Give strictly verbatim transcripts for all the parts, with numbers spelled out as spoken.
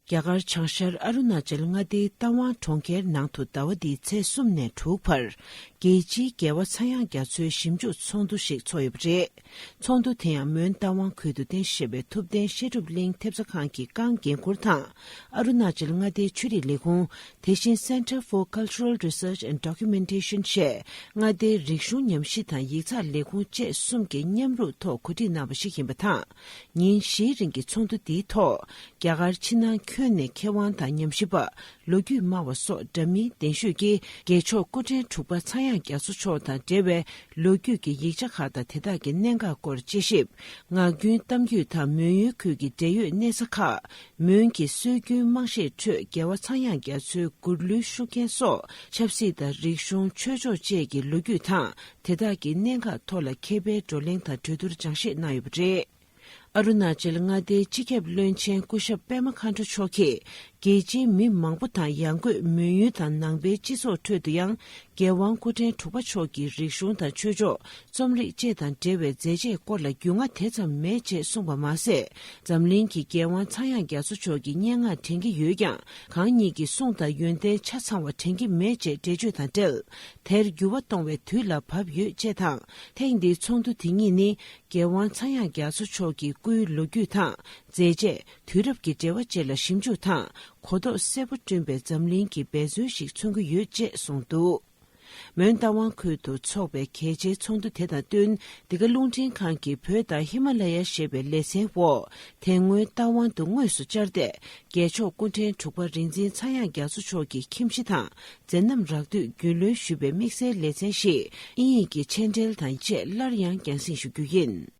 རྒྱ་གར་བྱང་ཤར་ཨ་རུ་ན་ཅལ་མངའ་སྡེའི་རྟ་དབང་གྲོང་ཁྱེར་ནང་དུ་ཟླ་བ་འདིའི་ཚེས་གསུམ་ནས་དྲུག་བར། རྒྱལ་སྤྱིའི་རྒྱལ་བ་ཚངས་དབྱངས་རྒྱ་མཚོའི་ཞིབ་འཇུག་ཚོགས་འདུ་ཞིག་ཚོགས་ཡོད་པ་རེད། ཚོགས་འདུ་དེ་ཡང་མོན་རྟ་དབང་ཁུལ་དུ་རྟེན་གཞི་བྱས་པའི་ཐུབ་བསྟན་བཤད་སྒྲུབ་གླིང་ཐེབས་རྩ་ཁང་གི་ཀང་འགན་འཁུར་དང་། ཨ་རུ་ན་ཅལ་མངའ་སྡེའི་ཆོས་རིག་ལས་ཁུངས། དེ་བཞིན་Center for Cultural Research and Documentation ཞེས་མངའ་སྡེའི་རིག་གཞུང་ཉམས་ཞིབ་དང་ཡིག་ཚགས་ལས་ཁུངས་བཅས་གསུམ་གྱིས་མཉམ་རུབ་ཐོག་གོ་སྒྲིག་གནང་བ་ཞིག་ཡིན་པ་དང་། ཉིན་བཞིའི་རིང་གི་ཚོགས་འདུ་འདིའི་ཐོག་རྒྱ་གར་ཕྱི་ནང་ཁྱོན་ནས་མཁས་དབང་དང་ཉམས་ཞིབ་པ། ལོ་རྒྱུས་སྨྲ་བ་སོགས་འདྲ་མིན་ལྡན་ཤོས་ཀྱིས་རྒྱལ་མཆོག་སྐུ་ཕྲེང་དྲུག་པ་ཚངས་དབྱངས་རྒྱ་མཚོ་མཆོག་དང་འབྲེལ་བའི་ལོ་རྒྱུས་ཀྱི་ཡིག་ཆ་ཁག་དང་དེ་དག་གི་གནད་འགག་སྐོར་དཔྱད་ཞིབ། ངག་རྒྱུན་གཏམ་རྒྱུད་དང་མོན་ཡུལ་ཁུལ་གྱི་འབྲེལ་ཡོད་གནས་ས་ཁག་མོན་གྱི་སྲོལ་རྒྱུན་དམངས་གཞས་ཁྲོད་རྒྱལ་བ་ཚངས་དབྱངས་རྒྱ་མཚོའི་མགུར་གླུའི་ཤུགས་རྐྱེན་སོགས་ཆབ་སྲིད་དང་རིག་གཞུང་ཆོས་ཕྱོགས་བཅས་ཀྱི་ལོ་རྒྱུས་དང་དེ་དག་གི་གནད་འགག་ཐོག་ལ་མཁས་པའི་བགྲོ་གླེང་དང་གྲོས་བསྡུར་སྦྱང་བཤད་གནང་ཡོད་པ་རེད། ཨ་རུ་ན་ཅལ་མངའ་སྡེའི་སྤྱི་ཁྱབ་བློན་ཆེན་སྐུ་ཞབས་པད་མ་མཁའ་འགྲོ་མཆོག་གིས། རྒྱལ་སྤྱིའི་མི་མང་པོ་དང་ཡང་སྒོས་མོན་ཡུལ་དང་ནང་པའི་སྤྱི་ཚོགས་ཁྲོད་དུ་ཡང་། རྒྱལ་དབང་སྐུ་ཕྲེང་དྲུག་པ་མཆོག་གི་རིག་གཞུང་དང་ཆོས་ཕྱོགས། རྩོམ་རིག་བཅས་དང་འབྲེལ་བའི་མཛད་རྗེས་སྐོར་ལ་རྒྱུས་མངའ་དེ་ཙམ་མེད་ཅེས་གསུངས་པ་མ་ཟད། འཛམ་གླིང་གི་རྒྱལ་དབང་ཚངས་དབྱངས་རྒྱ་མཚོ་མཆོག་གི་སྙན་ངག་དྲན་གྱི་ཡོད་ཀྱང་། གང་ཉིད་ཀྱི་གསུང་དང་ཡོན་ཏན་ཆ་ཚང་བ་དྲན་གྱི་མེད་ཅེས་འགྲེལ་བརྗོད་དང་འབྲེལ། དེར་འགྱུར་བ་གཏོང་བའི་དུས་ལ་བབ་ཡོད་ཅེས་དང་། ཐེངས་འདིའི་ཚོགས་འདུ་དེ་ཉིད་ནི། རྒྱལ་དབང་ཚངས་དབྱངས་རྒྱ་མཚོ་མཆོག་གི་སྐུའི་ལོ་རྒྱུས་དང་། མཛད་རྗེས། དུས་རབས་ཀྱི་འབྲེལ་བ་བཅས་ལ་ཞིབ་འཇུག་དང་། གོ་རྟོགས་གསལ་པོ་བསྐྲུན་པའི་འཛམ་གླིང་གི་འབད་བརྩོན་ཞིག་མཚོན་གྱི་ཡོད་ཅེས་གསུངས་འདུག་མོན་རྟ་དབང་ཁུལ་དུ་འཚོགས་པའི་གལ་ཆེའི་ཚོགས་འདུ་དེ་དང་བསྟུན། འདི་ག་རླུང་འཕྲིན་ཁང་གིས་བོད་དང་ཧི་མ་ལ་ཡ་ཞེས་པའི་ལེ་ཚན་འོག་དེ་སྔོན་རྟ་དབང་དུ་དངོས་སུ་བཅར་ཏེ། རྒྱལ་མཆོག་སྐུ་ཕྲེང་དྲུག་པ་རིག་འཛིན་ཚངས་དབྱངས་རྒྱ་མཚོ་མཆོག་གི་ཁྱིམ་གཞིས་དང་། མཛད་རྣམ་རགས་བསྡུས་རྒྱུས་ལོན་ཞུས་པའི་དམིགས་བསལ་ལེ་ཚན་ཞིག་དབྱིན་ཡིག་གི་མཆན་འགྲེལ་དང་བཅས་སླར་ཡང་རྒྱང་སྲིང་ཞུ་རྒྱུ་ཡིན།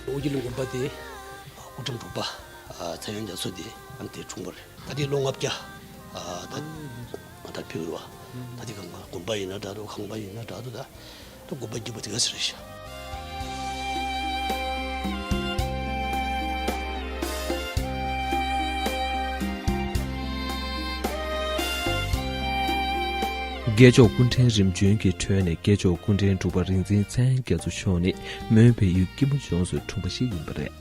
ཨོ་རྒྱན་དགོན་པ་དེ་སྐུ་ཕྲེང་དྲུག་པ་ཚངས་དབྱངས་རྒྱ་མཚོ་དེ་ཨ་ནི་དེ་འཁྲུངས་པ་རེད། ད་དེ་ལོ་ལྔ་བརྒྱ་ཨ་ད་ད་ཕེབས་ཡོད་པ། ད་དེ་གང་ག་དགོན་པ་ཡིན་ན་འདྲ་འདུག་ཁང་པ་ཡིན་ན་འདྲ་འདུག་ད་ད་དགོན་པ་རྒྱུད་པ་དེ་ག་ཟེར་རེད་ཤག་རྒྱལ་མཆོག་སྐུ་ཕྲེང་རིམ་བྱོན་གྱི་ཁྲོད་ནས་རྒྱལ་མཆོག་སྐུ་ཕྲེང་དྲུག་པ་རིག་འཛིན་ཚངས་དབྱངས་རྒྱ་མཚོ་མཆོག་ནི་མོན་བལ་ཡུལ་སྐྱིད་མོ་ལྗོངས་སུ་འཁྲུངས་པ་ཞིག་ཡིན་པ་རེད།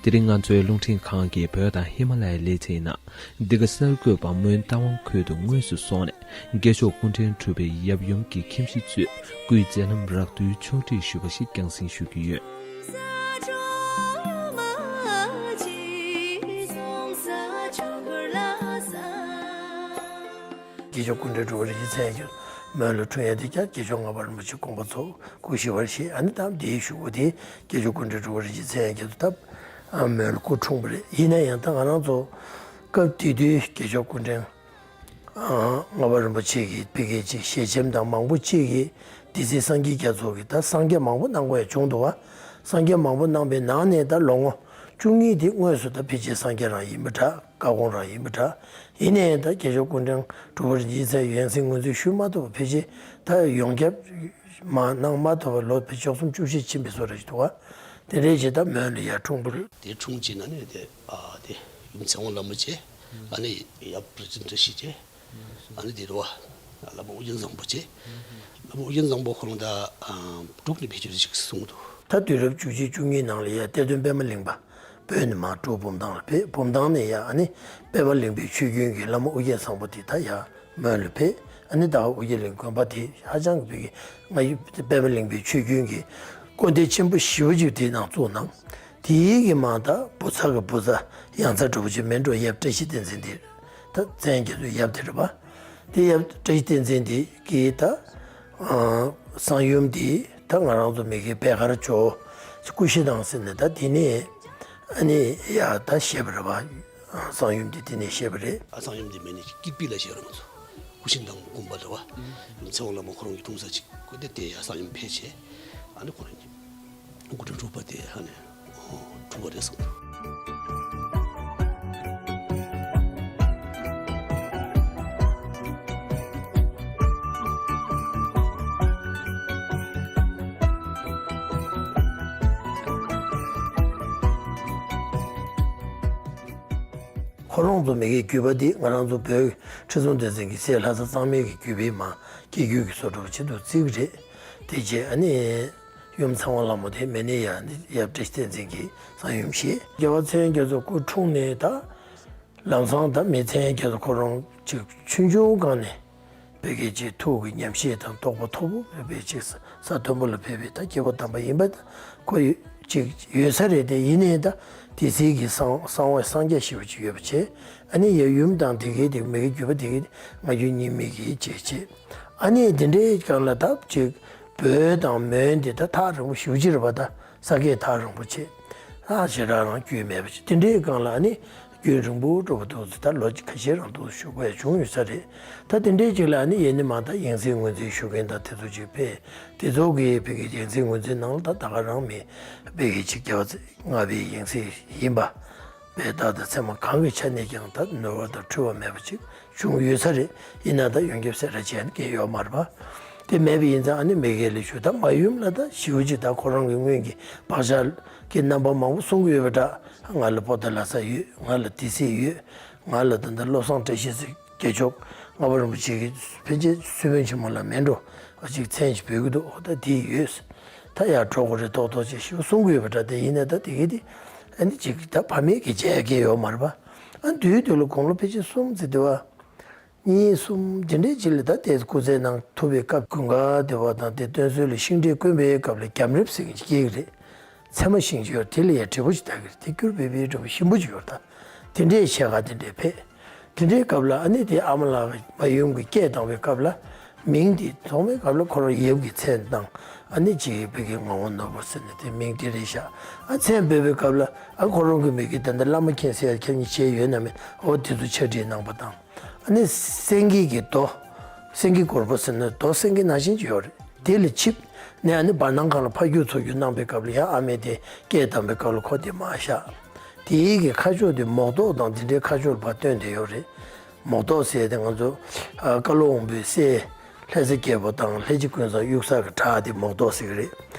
དེ་རིང་ང་ཚོའི་རླུང་འཕྲིན་ཁང་གི་བོད་དང་ཧི་མ་ལ་ཡའི་ལེ་ཚན་ནང་འདི་ག་གསར་འགོད་པ་མོན་རྟ་དབང་ཁུལ་དུ་དངོས་སུ་སོང་ནས་རྒྱལ་མཆོག་སྐུ་ཕྲེང་དྲུག་པའི་ཡབ་ཡུམ་གྱི་ཁྱིམ་གཞིས་གཙོས་སྐུའི་མཛད་རྣམ་རགས་བསྡུས་ཕྱོགས་སྒྲིག་ཞུས་པ་ཞིག་རྒྱང་སྲིང་ཞུ་རྒྱུ་ཡོད། རྒྱལ་མཆོག་སྐུ་ཕྲེང་དྲུག་པ་རིན་ཆེན་ཚེ་ཡང་མོན་ལ་འཁྲུངས་ཡ་དེ་ཀྱང་རྒྱལ་མཆོག་ལྔ་པ་རིན་པོ་ཆེ་དགོངས་པ་རྫོགས་སྐུ་ཞི་བར་གཤེགས། ཨ་ནི་ད་འདིའི་གཞུག་གུ་དེ་རྒྱལ་མཆོག་སྐུ་ཕྲེང་དྲུག་པ་རིན་ཆེན་ཚེ་ཡང་རྒྱ་མཚོ་ད་མོན་ལ་སྐུ་འཁྲུངས་པ་རེད། ཡིན་ན་ཡང་ད་ང་རང་ཚོ་སྐབས་དེ་དུས་རྒྱལ་མཆོག་སྐུ་ཕྲེང་ལྔ་པ་རིན་པོ་ཆེ་གིས་ཕ་གིའི་ཅིག་ཞལ་ཆེམས་དང་མང་པོ་ཅིག་གིས་སྡེ་སྲིད་སངས་རྒྱས་རྒྱ་མཚོ་གིས་ད་སངས་རྒྱས་མང་པོ་གནང་དགོས་ཡ་བྱུང་འདུག་བ། སངས་རྒྱས་མང་པོ་གནང་པའི་ནང་ནས་ད་ལོ་ངོ་བཅུ་གཉིས་དེ་དངོས་སུ་ད་ཕལ་ཆེར་སངས་རྒྱས་རང་ཡིན་པ་འདྲ། བཀའ་དགོངས་རང་ཡིན་པ་འདྲ། ཡིན་ནའི་ད་རྒྱལ་མཆོག་སྐུ་ཕྲེང་དྲུག་པ་རིན་ཆེན་ཚེ་ཡོན་སྲིད་སྔོན་ཚུད་ཞུས་མ་ཐུབ་པ་ཕལ་ཆེར་ད་ཡོངས་ཁྱབ་མ་གནང་མ་ཐུབ་པ་ལོ་བཅུ་གསུམ་བཅུ་བཞི་ཕྱིན་པའི་བཟོ་འདྲ་ཞིག་འདུག་བ། དེ་འདྲའི་ཅིག་ད་མོན་ལ་ཡར་འཁྲུངས་པ་རེད། དེ་འཁྲུངས་རྗེས་ན་ནི་དེ་ཨ་དེ་ཡུམ་ཚེ་དབང་བླ་མ་བྱས། ཨ་ནི་ཡབ་རིག་འཛིན་བཀྲ་ཤིས་བྱས། ཨ་ནི་དེ་རུ་བ་བླ་མ་ཨོ་རྒྱན་བཟང་པོ་བྱས། བླ་མ་ཨོ་རྒྱན་བཟང་པོ་ཁོ་རང་ད་འབྲུག་ནས་ཕེབས་རྒྱུ་ཞིག་གསུངས་འདུག་ད་དུས་རབས་བཅུ་གཅིག་བཅུ་གཉིས་ནང་ལ་ཡ་གཏེར་སྟོན་པད་མ་གླིང་པ། བོད་ནས་མར་འབྲུག་བུམ་ཐང་ལ་ཕེབས། བུམ་ཐང་ནས་ཡ་ཨ་ནི་དཔལ་བ་གླིང་པའི་ཆོས་རྒྱུན་གྱི་བླ་མ་ཨོ་རྒྱན་བཟང་པོ་དེ་ད་ཡ་མོན་ལ་ཕེབས། ཨ་ནི་ད་ཨོ་རྒྱན་གླིང་དགོན་པ་དེ་ཧ་ཅང་གི་བོད་ཀྱི་ང་ཡི་དཔལ་བ་གླིང་པའི་ཆོས་རྒྱུན་གྱི་སྐུ་འདྲ་ཆེན་པོ་ཞེ་པོ་ཅིག་དེའི་ནང་བཙུགས་གནང་། དེའི་གི་མ་ད་བུ་ཚ་གི་བུ་ཚ་ཡང་ཚ་གྲུབ་ཆེན་མཎྜལ་ཡབ་བཀྲ་ཤིས་བསྟན་འཛིན་དེ་ད་བཙན་རྒྱ་མཚོའི་ཡབ་དེ་རེད་པ། དེ་ཡབ་བཀྲ་ཤིས་བསྟན་འཛིན་དེ་གི་ད་གསང་ཡུམ་དེ་ ད་ང་རང་ཚོ་མི་སྒེར་བེ་དཀར་ཇོ་ཀུ་ཤུ་ཐང་ཟེར་ནས་ད་དེ་ནས་ཨ་ནི་ཡ་ད་བཤད་པ་རེད་པ། གསང་ཡུམ་དེ་དེ་ནས་བཤད་པ་རེད། ཨ། གསང་ཡུམ་དེ་མེད་ནས་ཀིར་པི་ལ་བཤད་ར་མ་ཚོ། ཀུ་ཤུ་ཐང་དགོན་པ་རེད་པ། ཚེ་དབང་བླ་མ་ཁོ་རང་གི་འཁྲུངས་ས་ཅིག་ཁོ་དེ་དེ་ཡ་གསང་ཡུམ་ཕེབས་བྱས། ཨ་ནི་ཁོ་རང་གི་སྐུ་ཕྲེང་དྲུག་པ་དེ་ཧ་ནས་འཁྲུངས་པ་རེད་གསུངས་འདུག། ཁོ་རང་ཚོ་མི་སྒེར་བརྒྱུད་པ་འདི་ང་རང་ཚོ་བོད་ཁྲི་སྲོང་ལྡེ་བཙན་གྱི་སྲས་ལྷ་ས་གཙང་མའི་གི་བརྒྱུད་པའི་མ་སྐྱེ་རྒྱུད་ཀྱི་བཟོ་འདྲ་བ་ཆེད་དུ་བརྩི་གི་རེད། དེ་རྗེས་ཨ་ནི་ཡུམ་ཚེ་དབང་བླ་མ་དེ་མེད་ནས་ཡ་ནི་ཡབ་བཀྲ་ཤིས་བསྟན་འཛིན་གྱི་གསང་ཡུམ་བཞེས། རྒྱལ་བ་ཚེ་རིང་རྒྱ་མཚོ་སྐུ་འཁྲུངས་ནས་ད་ལམ་སང་ད་མི་ཚེ་རྒྱ་མཚོ་ཁོ་རང་ཅིག་ཆུང་ཆུང་སྒང་ནས་བོད་སྐད་ཅིག་ཐུགས་ཀྱི་ཉམས་བཞེས་དང་རྟོགས་པ་མཐོ་པོ་བོད་པའི་ཅིག་ས་མཐོན་པོ་ལ་ཕེབས་པའི་ད་སྐྱེས་བུ་དམ་པ་ཡིན་པ་ཁོ་ཡོད་ཅིག་ཡོད་ས་རེད། དེ་ཡིན་ནའི་ད་དེ་སྲིད་ཀྱི་གསང་གསང་བ་གསང་རྒྱ་ཞེ་པོ་ཅིག་ཡོད་པ་བྱས། ཨ་ནི་ཡབ་ཡུམ་དང་དེ་གའི་དེ་མི་སྒེར་བརྒྱུད་པ་དེ་གའི་ང་རྒྱུད་གཉིས་མེད་ཀྱི་བྱས་བྱས། ཨ་ནི་དེ་འདྲའི་སྒང་ལ་ད་ཅིག་བོད་དང་མོན་དེ་ད་ཐག་རིང་པོ་ཞེ་པོ་ཅིག་རེད་པ། ད་ས་སྐད་ཐག་རིང་པོ་བྱས། ཨ་ཞེ་དྲག་རང་རྒྱུས་མེད་པ་ཅིག། དེ་འདྲའི་སྒང་ལ་ཨ་ནི་རྒྱུན་རིང་པོ་འགྲོ་བ་འདུག་ཟེར། ད་ལོ་ཁ་ཤས་རང་འདུག་བཞུགས་པ་བྱུང་ཡོད་ས་རེད། ད་དེ་འདྲའི་ཅིག་ལ་ཨ་ནི་ཡེ་ནས་མ་ད་ཡང་སྲིད་ངོས་འཛིན་ཞུ་མཁན་དང་དེ་ཚོ་ཅིག་ཕེབས། དེ་ཚོ་གི་བོད་ཀྱི་ཡང་སྲིད་ངོས་འཛིན་ནང་ལ་ད་ད་ག་རང་མི་བོད་ཀྱི་ཅིག་རྒྱལ་བ་ལྔ་པའི་ཡང་སྲིད་ཡིན་པ། པའི་རྟགས་དང་མཚན་མ་གང་གི་ཆ་ནས་ཀྱང་ད་ནོར་བ་དང་འཁྲུལ་བ་མེད་པ་ཅིག་བྱུང་ཡོད་ས་རེད། ཡིན་ན་ད་ཡོངས་ཁྱབ་གསལ་བསྒྲགས་བྱས་ཡ་མཁན་ཡོད་མ་རེད་པ། དེ་མེད་པ་ཡིན་ཙང་ཨ་ནི་མི་སྒེར་ལ་ཞུ། ད་མ་ཡུམ་ལ་ད་ཞེ་པོ་ཅིག་ད་ཁོ་རང་གི་སྔོན་གྱི་བག་ཆགས་ཀྱི་རྣམ་པ་མང་པོ་གསུང་གི་ཡོད་པ་འདྲ། ང་ལ་པོ་ཏཱ་ལ་ས་ཡོད། ང་ལ་ཏི་སེ་ཡོད། ང་ལ་ད་ལྟ་བློ་བཟང་བཀྲ་ཤིས་ཟེར་རྒྱལ་མཆོག་ལྔ་པ་རིན་པོ་ཆེ་གི་ཕན་ཆད་སུ་ཕན་ཆེན་མོ་ལ་མེད་འགྲོ། ཨ་ཅིག་མཚན་ཞིག་འབོད་ཀྱི་འདུག། ཨོ་ད་དེ་ཡོད། ད་ཡར་འགྲོ་དགོས་རེད་ཏོག་ཏོག་ཅེས་ཞིག་གསུང་གི་ཡོད་པ་འདྲ། དེ་ཡིན་ན་ད་དེ་གི་དེ་ཨ་ནི་ཅིག་ད་ཕ་མེས་ཀྱི་བྱས་མཁན་ཡོད་མ་རེད་པ། ཨ་དུས་དུས་ལ་དགུང་ལོ་ཕལ་ཆེར་གསུམ་ཙམ་དེ་བ། གཉིས་གསུམ་དེ་འདྲའི་ཅིག་ལ་ད་དེ་སྐུ་ཚེ་ནང་ཐུབ་པའི་སྐབས་དགུན་ཁ་དེ་བ་དང་དེ་སྟོན་སོས་ལ་ཤིང་འབྲས་སྐོན་པའི་སྐབས་ལ་རྒྱམ་རིབ་ཟེར་མཁན་ཅིག་སྐྱེ་གི་རེད། ཚེར་མ་ཤིང་ཅིག་ཡོད། དེ་ལ་ཡ་འབྲས་བུ་ཅིག་བཏགས་ཀྱི་རེད། དེ་སྐྱུར་བེ་བེའི་འབྲས་བུ་ཞིམ་པོ་ཅིག་ཡོད། ད་དེ་འདྲའི་ཕྱེད་ཀ་དེ་འདྲའི་ཕེབས། དེ་འདྲའི་སྐབས་ལ་ཨ་ནི་དེ་ཨ་མ་ལགས་མ་ཡུམ་གྱིས་སྐད་བཏང་བའི་སྐབས་ལ་མིང་དེ་ཐོག་མའི་སྐབས་ལ་ཁོ་རང་ཡབ་ཀྱི་མཚན་དང་ཨ་ནི་ཅིག་བོད་ཀྱི་ངག་དབང་ནོར་བུ་ཟེར་ནས་དེ་མིང་དེ་རེད་བཞག། ཨ་མཚན་འབོད་པའི་སྐབས་ལ་ཨ་ཁོ་རང་གི་མིང་གི་ད་ལྟ་བླ་མ་མཁྱེན་གསལ་ཁྱེད་གཉིས་བྱས་ཡོད་ན་མེད། འོ་དེ་ཚོ་ཕྱག་བྲིས་གནང་པ་དང་། ཨ་ནི་སེང་གེ་གི་རྡོ། སེང་གེ་གོར་པོ་ཟེར་ན་རྡོ་སེང་གེ་ནང་བཞིན་གྱི་ཡོད་རེད། དེ་ལ་ཆིབས་ནས་ཨ་ནི་བར་སྣང་སྒང་ལ་ཕར་རྒྱུག་ཚུར་རྒྱུག་གནང་པའི་སྐབས་ལ་ཡང་ཨ་མས་དེ་སྐད་བཏང་པའི་སྐབས་ལ་ཁོ་དེ་མར་བཞག། དེའི་གི་ཁ་ཕྱོགས་དེ་མོག་ཏོག་དང་དེ་འདྲའི་ཁ་ཕྱོགས་ལ་ཕར་བཏོན་བསྡད་ཡོད་རེད། མོག་ཏོག་ཟེར་དེ་ང་ཚོ་ཨ་བཀའ་སློབ་དབང་པོའི་སྲས་ལྷ་རྩེ་རྒྱལ་པོ་དང་ལྷས་སྦྱིས་ཀུན་བཟང་གཡུག་ས་གི་བྲག་དེ་མོག་ཏོག་ཟེར་གི་རེད།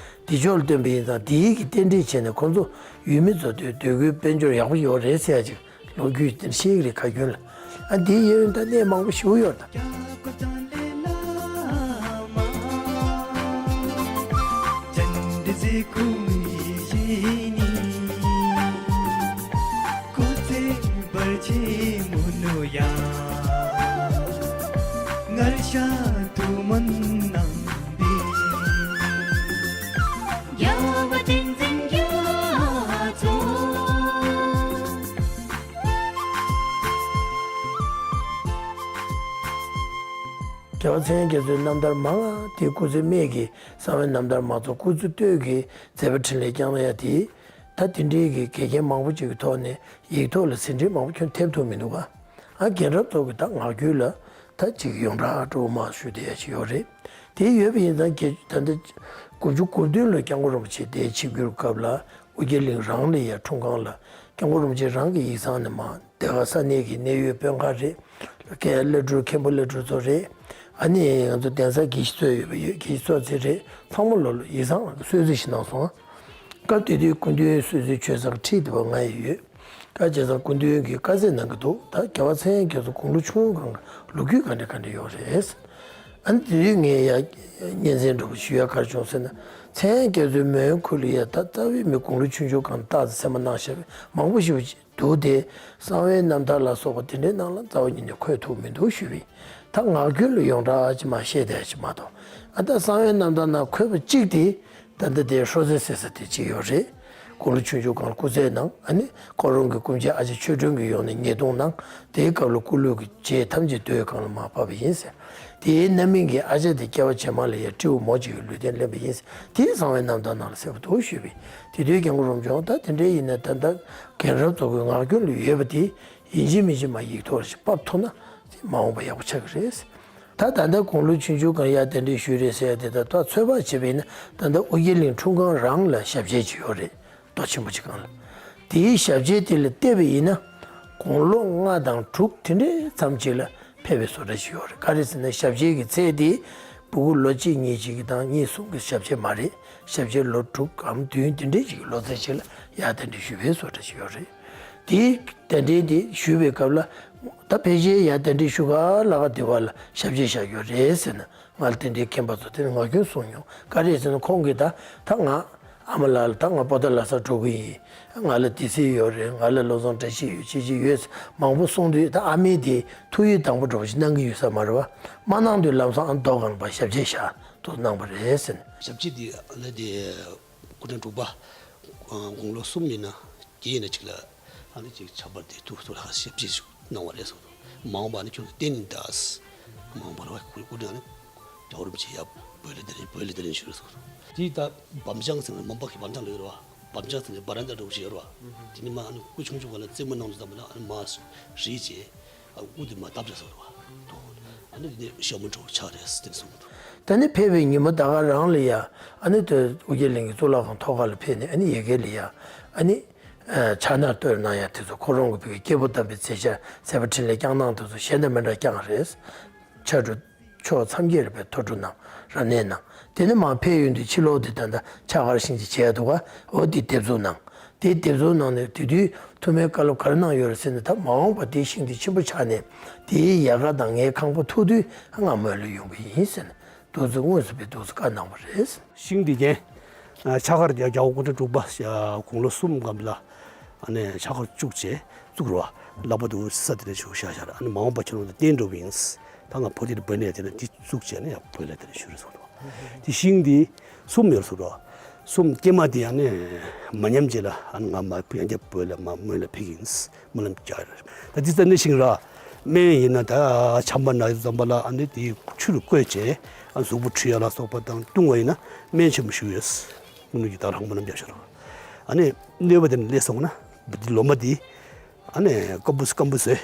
དེ་ཕྱོགས་ལ་བཏོན་པ་ཡིན་ཙང་དེའི་གི་རྟེན་འབྲེལ་བྱས་ནས་ཁོ་ཚོ་ཡུལ་མི་ཚོ་དེ་སྡོད་དགོས་དཔལ་འབྱོར་ཡག་པོ་ཡོད་རེད་ཟེར་ཡ་ཅིག་ལོ་རྒྱུས་དེར་ཤེས་ཀྱི་རེད་ཁ་རྒྱུན་ལ། ཨ་འདི་ཡིན་ད་གནས་མང་པོ་ཞིག་ཡོད་ད། རྒྱལ་བ་བསྟན་འཛིན་རྒྱ་མཚོ། རྒྱལ་བ་ཚེ་རིང་རྒྱ་མཚོའི་རྣམ་ཐར་མང་ང་དེ་སྐུ་ཚེ་སྨད་ཀྱི་གསང་བའི་རྣམ་ཐར་མ་གཏོགས་སྐུ་ཚེ་སྟོད་ཀྱི་མཛད་པ་འཕྲིན་ལས་བསྐྱངས་ཡ་དེ་ད་དེ་འདྲའི་གི་འགལ་རྐྱེན་མང་པོ་ཅིག་གི་ཐོག་ནས་ཡིག་ཐོག་ལ་ཟིན་བྲིས་མང་པོ་ཁྱོན་ཐེབས་ཐུབ་མི་འདུག་ག། ཨ་རྒན་རབས་ཚོ་གི་ད་ངག་རྒྱུན་ལ་ད་ཅིག་ཡོངས་གྲགས་སྤྲོ་བོ་མ་ཞུ་བསྡད་ཡ་ཅིག་ཡོད་རེད། དེ་ཡོད་པ་ཡིན་ཙང་ད་ལྟ་དགུ་བཅུ་གོ་བདུན་ལོ་སྐྱབས་མགོན་རིན་པོ་ཆེ་དེའི་ཆིབས་བསྒྱུར་སྐབས་ལ་ཨོ་རྒྱན་གླིང་རང་ལ་ཡ་འཁྲུངས་ཁང་ལ་སྐྱབས་མགོན་རིན་པོ་ཆེ་རང་གི་ཡིག་ཚང་ནས་མར་དེ་ག་ས་གནས་ཀྱི་གནད་ཡོད་དཔོན་ཁག་རེད། མཁན་བླ་སྤྲུལ་མཁན་པོ་བླ་སྤྲུལ་ཚོ་རེད། ཨ་ནི་ང་ཚོ་གདན་ས་དགེ་བཤེས་ཚོ་ཡོད་པ་ཡོད། དགེ་བཤེས་ཚོ་ཚེ་རེད། ཚང་མ་ལོ་ལ་ཡིག་ཚང་ནང་གསོལ་ཚིགས་ཤིག་གནང་སོང་། སྐབས་དེ་དུས་སྐུ་མདུན་གསོལ་ཚིགས་ཆོས་ཚང་ཁྲིད་དེ་བ་ང་ཡི་ཡོད། སྐབས་བྱས་ཙང་སྐུ་མདུན་གྱིས་བཀའ་སྩལ་གནང་གི་འདུག། ད་རྒྱལ་བ་ཚེ་རིང་རྒྱ་མཚོ་དགུང་ལོ་ཆུང་ངུ་སྒང་གི་ལོ་རྒྱུས་ག་འདྲ་ག་འདྲ་ཡོད་རེད། ཨ་ནི་དེ་དུས་ངས་ཡ་སྙན་གསན་འདྲ་པོ་ཞུ་ཡ་ག་རེ་བྱུང་ཟེར་ན། ཚེ་རིང་རྒྱ་མཚོའི་མོན་ཁུལ་ལ་ཡ་ད་རྩ་བའི་མི་དགུང་ལོ་ཆུང་ཆུང་སྒང་རྟགས་མཚན་མ་གནང་བཞག་པའི་མང་པོ་ཞིག་འདུག་སྟེ། གསང་བའི་རྣམ་ཐར་ལ་སོགས་པ་དེ་འདྲའི་ནང་ལ་རྩ་བ་ཉིད་ནས་འཁོད་ཐུབ་མི་འདུག་ཞུས་པས། ད་ངག་རྒྱུན་ལ་ཡོངས་གྲགས་ཅིག་མར་བཤད་བསྡད་ཅིག་མ་གཏོགས། ཨ་ད་གསང་བའི་རྣམ་ཐར་ནང་འཁོད་པ་གཅིག་དེ་ད་ལྟ་དེ་ཧྲོ་ཟེ་ཟེར་ས་དེ་གཅིག་ཡོད་རེད། དགུང་ལོ་ཆུང་ཆུང་སྒང་ལ་སྐུ་ཚེ་གནང་། ཨ་ནི་ཁོ་རང་གི་སྐུ་མཆེད་ཨ་ཅག་ཆོས་སྒྲོན་གྱིས་ཡོང་ནས་ཉེས་རྡུང་གནང་། དེའི་སྐབས་ལ་སྐུ་ལུས་ཀྱི་ལྕེ་ཐམས་ཅད་རྡོའི་སྒང་ལ་མར་ཕབ་པ་ཡིན་ཟེར། དེའི་རྣམ་སྨིན་གྱིས་ཨ་ཅག་དེ་སྐྱེ་བ་རྗེས་མ་ལ་ཡང་སྤྲེའུ་མོ་གཅིག་གི་ལུས་རྟེན་ལེན་པ་ཡིན་ཟེར། དེའི་གསང་བའི་རྣམ་ཐར་ནང་ལ་གསལ་པོ་འདུག་ཞུས་པས། དེ་དུས་སྐྱབས་མགོན་རིན་པོ་ཆེ་ད་དེ་འདྲའི་ཡིན་ན་ད་ལྟ་རྒན་རབས་ཚོ་གི་ངག་རྒྱུན་ལ་ཡོད་པ་དེ་ཡིན་གཅིག་མིན་གཅིག་མར་ཡིག་ཐོག་ཞིག་ཕབ་ཐུབ་ན་དེ་མ་འོངས་པ་ཡག་པོ་ཆགས་ཀྱི་རེད། ད་ད་ལྟ་དགུང་ལོ་ཆུང་ཆུང་སྒང་ཡར་གདན་འདྲེན་ཞུས་རེད་ཟེར་ཡ་དེ་ད་ད་ཚོད་དཔག་བྱས་པ་ཡིན་ན་ད་ལྟ་ཨོ་རྒྱན་གླིང་འཁྲུངས་སྒང་རང་ལ་ཞབས་རྗེས་ཅིག་ཡོད་རེད། རྡོ་ཆེན་པོ་ཅིག་སྒང་ལ། དེའི་ཞབས་རྗེས་དེ་ལ་བལྟས་པ་ཡིན་ན་དགུང་ལོ་ལྔ་དང་དྲུག་དེ་འདྲའི་མཚམས་ཅིག་ལ་ཕེབས་པའི་བཟོ་འདྲ་ཞིག་ཡོད་རེད། ག་རེ་ཟེར་ན་ཞབས་རྗེས་ཀྱི་ཚད་དེ་སྤུ་གུ་ལོ་གཅིག་གཉིས་ཅིག་གི་དང་གཉིས་གསུམ་གྱི་ཞབས་རྗེས་མ་རེད། ཞབས་རྗེས་ལོ་དྲུག་གམ་བདུན་དེ་འདྲའི་ཅིག་གི་ལོ་ཚད་ཅིག་ལ་ཡར་གདན་འདྲེན་ཞུས་པའི་བཟོ་འདྲ་ཞིག་ཡོད་རེད། དེའི་གདན་འདྲེན་དེ་ཞུས་པའི་སྐབས་ལ་ད་ཕལ་ཆེར་ཡར་གདན་འདྲེན་ཞུ་ག་ལ་ག་དེ་བ་ལ་ཞབས་རྗེས་བཞག་ཡོད་རེད་ཟེར་ན། ང་ལ་དེ་འདྲའི་མཁྱེན་པ་ཚོ་དེ་ནི་ངག་རྒྱུན་གསུངས་མྱོང་། ག་རེ་ཟེར་ན་ཁོང་གིས་ད་ད་ང་ཨ་མ་ལགས་ལ་ད་ང་པོ་ཏཱ་ལ་ས་འགྲོ་གི་ཡིན། ང་ལ་དེ་སྲིད་ཡོད་རེད། ང་ལ་བློ་བཟང་བཀྲ་ཤིས་ཡོད། ཅི་ཅི་ཡོད་ཟེར་མང་པོ་གསུངས་དུས་ད་ཨ་མས་དེ་ཐུགས་ཡིད་དང་པོ་འདྲ་པོ་ཞིག་གནང་གི་ཡོད་ས་མ་རེད་བ། མ་གནང་དུས་ལམ་སང་ཨ་མདོ་སྒང་ལ་ཕར་ཞབས་རྗེས་བཞག་ཐུགས་གནང་བ་རེད་ཟེར་ནས། ཞབས་རྗེས་དེ་ཨ་ལས་དེ། སྐུ་ཕྲེང་དྲུག་པ། དགུང་ལོ་གསུམ་ཡིན་ན་བརྒྱད་ཡིན་ན་གཅིག་ལ་ཨ་ནི་གཅིག་ཆབ་འབར་དེ་ཐུགས་སུ་ལ་ཞབས་རྗེས་ཤིག་གནང་བ་རེད་གསུངས་འདུག། མ་འོངས་པ་ནི་ཁྱོད་ཀྱི་རྟེན་ཡིན་ད། མ་འོངས་པ་ལ་བ་སྐུ་སྐུ་ཕྲེང་ནི་རྒྱལ་བ་རིན་པོ་ཆེ་ཡབ་བོད་ལ་གདན་བོད་ལ་གདན་ཞུ་རེད་གསུངས་འདུག། དེ་ད་བམ་ཅང་ཟེར་ན་མོན་པ་གི་བམ་ཅང་ལ་ཡོད་རེད་བ། བམ་ཅང་ཟེར་ན་བ་རན་ད་འདྲ་བོ་ཞིག་ཡོད་རེད་བ། དེ་ནི་མ་ཨ་ནི་སྐུ་ཆུང་ཆུང་ག་ལ་རྩེད་མོ་གནང་དུས་ཙམ་པ་ལ་ཨ་ནི་མ་རིལ་བྱས། ཨ་དབུ་དེ་མར་བརྡབ་བྱས་སོང་རེད་བ། ཨ་ནི་དེ་ནས་ཞྭ་མོ་འདྲ་བོ་ཆགས་རེད་ཟེར་དེ་གསུངས་འདུག། ད་ནི་ཕེབས་པའི་ཉིན་མོ་ད་ག་རང་ལ་ཡ། ཨ་ནི་དེ་ཨོ་རྒྱན་གླིང་གི་གཙུག་ལག་ཁང་ཐོག་ཁ་ལ་ཕེབས་ནས་ཨ་ནི་ཡ་གི་ལ་ཡ། ཨ་ནི་ཕྱག་ན་བསྟོད་གནང་ཡ་དེ་ཚོ་ཁོ་རང་གི་བོད་ཀྱི་སྐྱེས་བུ་དམ་པའི་མཛད་འཆར་མཛད་པ་འཕྲིན་ལས་བསྐྱངས་གནང་དེ་ཚོ་གཞན་དང་མི་འདྲ་བསྐྱངས་རེད། ཕྱག་དྲུག་ཕྱོགས་མཚམས་བརྒྱད་ལ་བའི་ཐུགས་སྤྲོ་གནང་། རབ་གནས་གནང་། དེ་ནས་མར་ཕེབས་ཡོང་དུས་ཕྱི་ལོགས་དེ་ད་ལྟ་ཕྱག་མཁར་བཞེངས་ཀྱི་བྱས་འདུག་ག་འོ་དེ་དེབ་གཟུགས་གནང་། དེ་དེབ་གཟུགས་གནང་ནས་དེ་དུས་ཐུགས་སྨོན་བཀའ་སློབ་ག་རེ་གནང་ཡོད་རེད་ཟེར་ན། ད་མ་འོངས་པ་དེ་ཤིང་དེ་ཆེན་པོ་ཆགས་ནས་དེའི་ཡལ་ག་དང་ངའི་ཁང་པ་ཐུག་དུས་ང་མོན་ལ་ཡོང་གི་ཡིན་ཟེར་ནས་འདུག་ཚེ་དངོས་སུ་བའི་འདུག་ཚེ་བཀའ་གནང་བ་རེད། ཤིང་དེ་རྒྱན། ཕྱག་མཁར་རྒྱལ་བ་སྐུ་ཕྲེང་དྲུག་པ་དགུང་ལོ་གསུམ་སྒང་ལ་ཕྱག་མཁར་བཙུགས་བྱས་བཙུགས་རོགས། ལག་པ་དུ་ས་དེ་ནས་བཞུགས་བཞག་བཞག་ཨ་ནི་མ་འོངས་པ་ཁྱོད་རང་ལ་བརྟེན་འགྲོ་བ་ཡིན། ད་ང་བོད་དེར་བོད་ནས་དེ་ནས་དེ་བཙུགས་བྱས་ནས་ཡང་བོད་ལ་དེ་ནས་བཞུགས་རེད་གསུངས་འདུག། དེ་ཤིང་དེ་གསུམ་ཡོད་གསུངས་འདུག། གསུམ་སྐྱེས་མ་དེ་ཡང་ནས་མ་ཉམས་བྱས་ལ་ཨ་ནི་ང་མ་ཡང་བསྐྱར་བོད་ལ་མ་སྨོན་ལ་ཕེབས་ཀྱི་ཡིན། སྨོན་ལམ་རྒྱག་རེད། ད་དེ་ཙམ་ནས་ཤིང་ར་སྨན་ཡིན་ན་ད་ཆམ་པ་ན་ཙམ་པ་ལ་ཨ་ནི་དེ་ཆུ་རུ་བསྐོལ་བྱས་ཨ་གཟུགས་པོ་འཁྲུ་ཡ་ལ་སོགས་པ་དང་བཏུང་བ་ཡིན་ན་སྨན་ཆེན་པོ་ཞིག་ཡོད། དངོས་གནས་ཀྱི་ད་རང་སྨོན་ལམ་རྒྱག་ཤོག་ར། ཨ་ནི་གནོད་པ་དེ་ནས་སླེབས་སོང་ན་འདི་ལོ་མ་དེ། ཨ་ནི་སྐམ་པོ་སྐམ་པོ་བཟོས།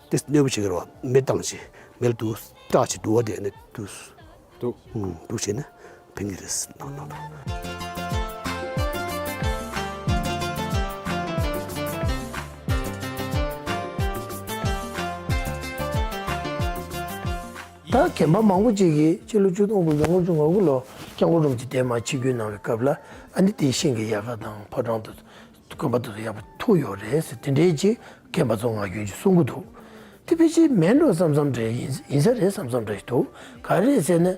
དེ་གནོད་པ་བྱེད་ཀྱི་རེད་བ། མེ་བཏང་བྱས་མེ་ལ་དུ་སྐྲག་བྱས་དུ་བ་དེ་ཨ་ནི་དུ། དུ། ཨུམ་དུ་བྱས་ནས་ཕན་གྱི་རེད་ནང་ནང་དུ། ད་རྒན་པ་མང་པོ་ཅིག་གིས་ཕྱི་ལོ་ཆིག་སྟོང་དགུ་བརྒྱ་ལྔ་བཅུ་ང་དགུ་ལོ་སྐྱབས་མགོན་རིན་པོ་ཆེ་དེ་མར་ཆིབས་བསྒྱུར་གནང་བའི་སྐབས་ལ་ཨ་ནི་དེའི་ཤིང་གི་ཡལ་ག་དང་ཕོ་བྲང་དུ། དགོན་པ་དེ་ཚོ་ཡག་པོ་ཐུག་ཡོད་རེད་ཟེར་དེ་འདྲའི་ཅིག་རྒན་པ་ཚོ་ངག་རྒྱུན་ཅིག་གསུང་གི་འདུག། དེ་ཕལ་ཆེར་མིན་འགྲོ་བསམ་བསམ་འདྲ་ཡིན་ཡིན་ས་རེད་བསམ་བསམ་འདྲ་ཞིག་འདུག། ག་རེ་རེད་ཟེར་ན།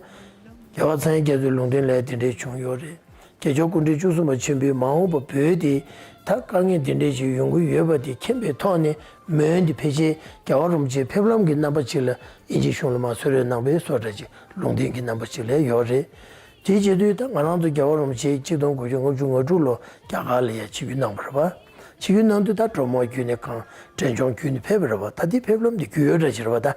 རྒྱལ་བ་ཚངས་དབྱངས་རྒྱ་མཚོའི་ལུང་བསྟན་ལ་དེ་འདྲའི་བྱུང་ཡོད་རེད། རྒྱལ་མཆོག་སྐུ་ཕྲེང་བཅུ་གསུམ་པ་ཆེན་པོས་མ་འོངས་པ་བོད་དེ་ད་དཀའ་ངལ་དེ་འདྲའི་ཅིག་ཡོང་གི་ཡོད་པ་དེ་མཁྱེན་པའི་ཐོག་ནས་མོན་དེ་ཕལ་ཆེར་རྒྱལ་བ་རིན་པོ་ཆེའི་ཕེབས་ལམ་གྱི་རྣམ་པ་ཅིག་ལ་དབྱིན་ཇིའི་གཞུང་ལ་མར་གསོལ་རས་གནང་བའི་བཟོ་འདྲ་ཅིག་ལུང་བསྟན་གྱི་རྣམ་པ་ཅིག་ལ་ཡོད་རེད། དེ་བྱེད་དུས་ད་ང་རང་ཚོ་རྒྱལ་བ་རིན་པོ་ཆེ་ཆིག་སྟོང་དགུ་བརྒྱ་ལྔ་བཅུ་ང་དྲུག་ལོ་རྒྱ་གར་ལ་ཡང་ཆིབས་བསྒྱུར་གནང་བ་རེད་པ། ཆིབས་བསྒྱུར་གནང་དུས་ད་གྲོས་མོལ་བརྒྱུད་ནས་གང་འབྲེལ་ལྗོངས་བརྒྱུད་ནས་ཕེབས་པ་རེད་པ། ད་དེ་ཕེབས་ལམ་དེ་བརྒྱུད་ཡོད་འདྲ་ཞིག་རེད་པ། ད་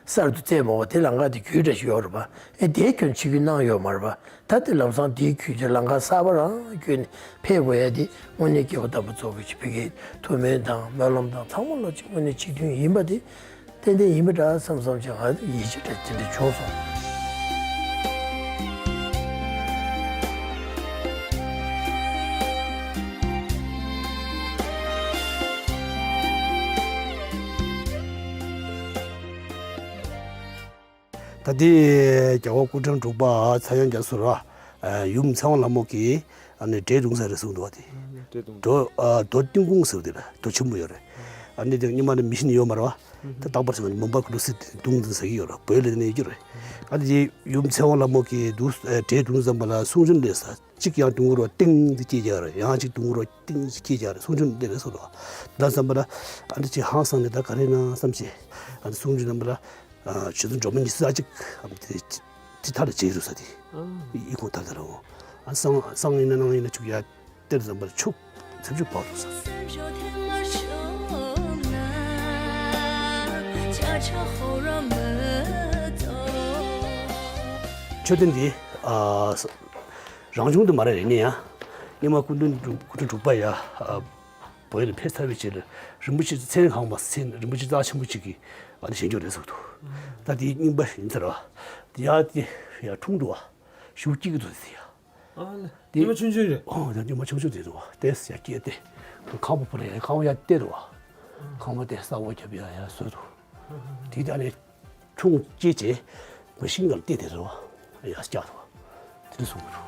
གསར་དུ་བཙལ་མ་བ་དེ་ལམ་ཁ་དེ་བརྒྱུད་འདྲ་ཞིག་ཡོད་རེད་པ། ཨེ་དེའི་སྐྱོན་ཆིབས་བསྒྱུར་གནང་ཡོད་མ་རེད་པ། ད་དེ་ལམ་སང་དེའི་བརྒྱུད་ཀྱི་ལམ་ཁ་གསར་པ་རང་བརྒྱུད་ནས་ཕེབས་དགོས་ཡ་དེ་དངོས་གནས་སྐྱེས་བུ་དམ་པ་ཚོ་གི་ཆིབས་བསྒྱུར་གྱི་ཐུགས་སྨོན་དང་སྨོན་ལམ་དང་ཚང་མ་ལོ་གཅིག་དངོས་གནས་གཅིག་མཐུན་ཡིན་པ་དེ། ཏན་ཏན་ཡིན་པ་འདྲ་བསམ་བསམ་བྱས་ང་ཡིད་ཆེས་འདྲ་དེ་འདྲ་བྱུང་སོང་། ད་ལྟའི་རྒྱལ་བ་སྐུ་ཕྲེང་དྲུག་པ་ཚངས་དབྱངས་རྒྱ་མཚོ་ར་ཡུམ་ཚེ་དབང་ལྷ་མོ་གིས་ཨ་ནི་འདྲེ་བརྡུངས་ས་རེད་གསུངས་འདུག་བ་དེ། འདྲེ་བརྡུངས། རྡོ་ཨ་རྡོ་ཏིང་ཀུང་ཟེར་བ་དེ་ལ་རྡོ་ཆེན་པོ་ཡོད་རེད། ཨ་ནི་དེ་སྔོན་མ་ནས་མི་ཤི་ནི་ཡོད་མ་རེད་བ། ད་རྟག་པར་བྱུང་ནས་མུན་པ་ཀུ་ལུ་སི་དེ་བརྡུངས་འདུག་ཟེར་གྱི་ཡོད་རེད། བོད་ལ་དེ་ནས་ཡོད་ཀྱི་རེད། ཨ་ནི་དེ་ཡུམ་ཚེ་དབང་ལྷ་མོ་གིས་འདུག་འདྲེ་བརྡུངས་ཙམ་པ་ལ་གསུང་ཆོས་སླེབས་ས་གཅིག་ཡང་བརྡུང་རོགས་ཏིང་དེ་སྐྱེས་རྒྱག་རེད། ཡང་གཅིག་བརྡུང་རོགས་ཏིང་དེ་སྐྱེས་རྒྱག་རེད། གསུང་ཆོས་སླེབས་རེད་གསུངས་རོགས། ད་ཙམ་པ་ལ་ཨ་ནི་ཅིག་ཧང་སངས་ནས་ད་ག་རེ་ན་བསམ་བྱས་ཨ་ནི་གསུང་ཆོས་ཙམ་པ་ལ། ཆུ་ཚོད་འགྲོ་མ་ཉི་ཤུ་རྩ་གཅིག་གམ་དེ་དེ་ཐ་ལ་བྱེད་རུ་ས་དེ་ཨ་ཡི་ཁུངས་ཐ་ལ་ར་འོ། ཨ་སང་སང་ཡིན་ན་ནང་ཡིན་ན་ཆུ་ཡ་གཏེར་ཙམ་པར་ཆུ་ ཚེམས་ཆུ་བབས་འགྲོ་ས། མཆོད་རྟེན་འདི་ཨ་རང་བྱུང་དུ་མ་རེད། རེད་ནི་ཡང་སྔོན་མ་སྐུ་ཕྲེང་དྲུག་སྐུ་ཕྲེང་དྲུག་པ་ཡ་ཨ་བོད་ལ་ཕེབས་ཚར་བའི་རྗེས་ལ་རིན་པོ་ཆེ་ཚེ་རིང་ཁང་པ་ཟེར་རིན་པོ་ཆེ་རྩ་ཆེན་པོ་གཅིག་གིས་ཨ་ནི་བཞེངས་རྒྱུ་རེད་ཟེར་འདུག་ད་དེའི་རྙིང་པ་ཡིན་ཚར་བ། དེ་ཡ་དེ་ཡ་འཁྲུངས་འདུག་བ། ཞུགས་སྐྱེས་ཀྱི་འདུག་ཟེར་ཡ། ཨ་ལེ། དེ་ཉི་མ་ཆུང་ཆུང་རེད། ཨོ་ད་ཉི་མ་ཆུང་ཆུང་དེ་རེད་བ། དེ་ཡ་སྐྱེས་ཏེ་ཁང་པ་བུ་རེད། ཁང་པ་ཡ་བལྟས་འདུག་བ། ཁང་པ་དེ་ས་འོག་རྒྱབ་ཡ་ཡ་བཟོས་འདུག་དེ་ད་ནི་འཁྲུངས་སྐྱེས་རྗེས་མ་ཤིང་སྒང་ལ་བལྟས་དེ་རེད་བ། ཡ་སྐྱག་འདུག་དེ་འདྲ་གསུངས་འདུག་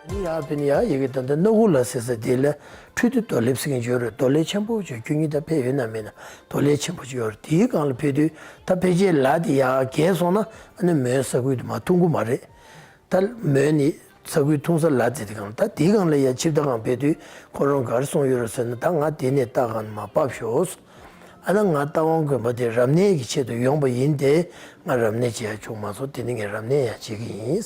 ནི་ཡ་ཕི་ནི་ཡ་ཡི་གེ་ད་ལྟ་སྣ་ཁུག་ལ་ཟེར་ས་དེ་ལ་ཁྲུས་དུས་རྡོ་ལེབ་ཟེར་གྱི་ཡོད་རེད། རྡོ་ལེབ་ཆེན་པོ་ཅིག་ཁྱོད་གཉིས་ད་ཕེབས་ཡོད་ན་མེད་ན། རྡོ་ལེབ་ཆེན་པོ་ཅིག་ཡོད་རེད། དེའི་སྒང་ལ་ཕེབས་དུས་ད་ཕལ་ཆེར་ལ་དེ་ཡ་བརྒལ་སོང་ན་ཨ་ནི་མོན་ས་ཁུལ་དུ་མར་ཐོན་གི་མ་རེད། ད་མོན་ནི་ས་ཁུལ་ཐུང་ས་ལ་དེ་དེ་སྒང་ད་དེའི་སྒང་ལ་ཡ་ཆིབས་རྟ་སྒང་ཕེབས་དུས་ཁོ་རང་ག་རེ་གསུངས་ཡོད་རེད་ཟེར་ན། ད་ང་དེ་ནས་རྟ་སྒང་ནས་མར་བབས་ཤོག་ཨ་ན་ང་རྟ་དབང་དགོན་པ་དེ་རབ་གནས་ཀྱི་ཆེད་དུ་ཡོང་པ་ཡིན་ཏེ། ང་རབ་གནས་བྱེད་ཡ་བྱུང་མ་སོང་། དེ་ནི་ངས་རབ་གནས་ཡང་བྱེད་ཀྱི་ཡིན།